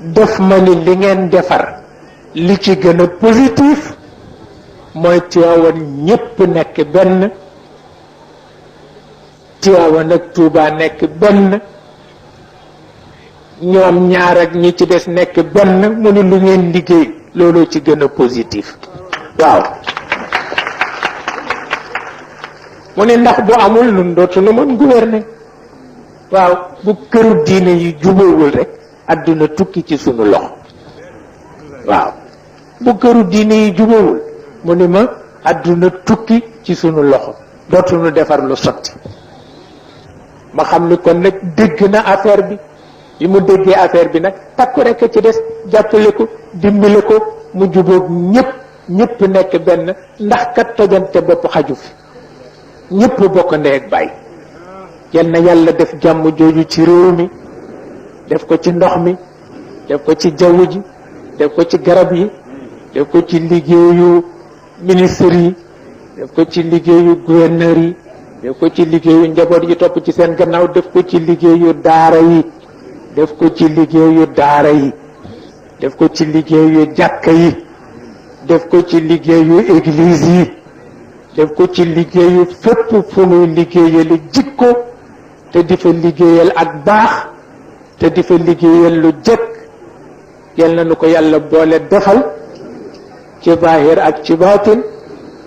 def ma ni li ngeen defar li ci gën a positif mooy Tiwaawan ñépp nekk benn, Tiwaawan ak Tuuba nekk benn, ñoom ñaar ak ñi ci des nekk benn. mu ni lu ngeen liggéey looloo ci gën a positif. waaw mu ni ndax bu amul nun dootuñu mën gouverner. waaw bu këru diine yi jubóowul rek àdduna tukki ci sunu loxo. waaw bu këru diine yi jubóowul mu ni ma àdduna tukki ci sunu loxo, dootuñu defar lu sotti. ma xam ni kon nag dégg na affaire bi. bi mu déggee affaire bi nag takku rekk ci des, jàppale ko dimbale ko mu jubóog ñépp nekk benn. ndax kat tojante bopp xaju fi, ñépp bokk ndey ak baay. yal na yàlla def jàmm jooju ci réew mi, def ko ci ndox mi, def ko ci jaww ji, def ko ci garab yi, def ko ci liggéeyu ministres yi, def ko ci liggéeyu gouverneurs yi, def ko ci liggéeyu njaboot yi topp ci seen gannaaw, def ko ci liggéeyu daara yi, def ko ci liggéeyu daara yi, def ko ci liggéeyu jàkka yi, def ko ci liggéeyu église yi, def ko ci liggéeyu fépp fu muy liggéeyal jikko te di fa liggéeyal ak baax te di fa liggéeyal lu jëkk. yal na nu ko yàlla boole defal ci baahir ak ci baatin.